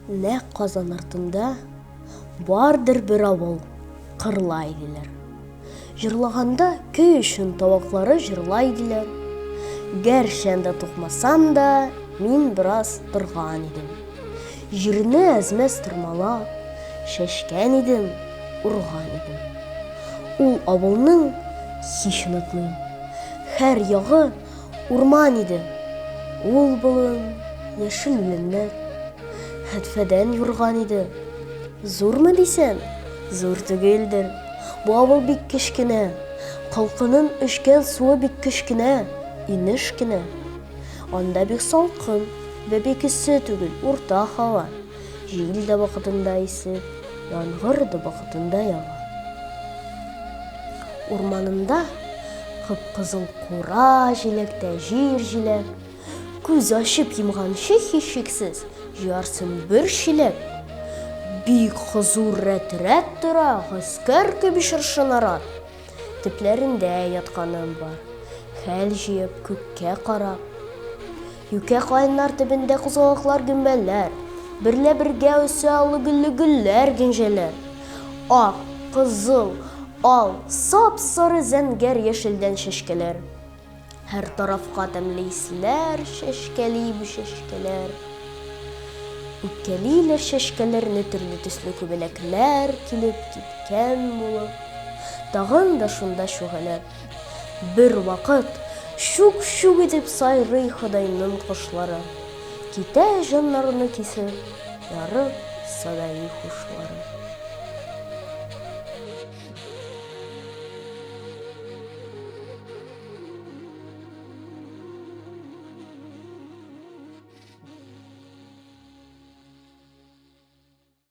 Нәкъ Казан артында бардыр бер авыл, Кырлай диләр. Җырлаганда көй өчен тавыклары җырлай диләр. Гәрчә анда тукмасам да, мин бераз торган идем. Җирне әз-мәз тырмалап, чәчкән идем, урган идем. Ул авылның һич онытмыйм. Һәр ягы Урман иде. Ул болын, яшел үләннәр. Хәтфәдән юрган иде. Зурмы дисәм, зур түгелдер. Бу авыл бик кечкенә. Халкының эчкән суы бик кечкенә, инеш кенә. Анда бик салкын вә бик эссе түгел, урта һава. Җил дә вакытында исеп, яңгыр да вакытында ява. Урманында кып-кызыл кура җиләк тә җир җиләк. Күз ачып йомганчы һичшиксез җыярсың бер чиләк. Бик хозур рәт-рәт тора гаскәр кеби чыршы нарат. Төпләрендә ятканым бар, хәл җыеп, күккә карап. Юкә каеннар төбендә кузгалаклар гөмбәләр, берлә бергә үсә аллы-гөлле гөлләр гөнҗәләр. Ак, кызыл, ал, сап-сары зәңгәр яшелдән чәчкәләр. Һәр тарафка тәмле исләр чәчкәли бу чәчкәләр. Үпкәлиләр чәчкәләрне төрле төсле күбәләкләр килеп киткән булып. Тагын да шунда чүгәләп. Бер вакыт чук-чук итеп сайрый Ходайның кошлары. Китә җаннарны кисеп, ярып садаи хушлары.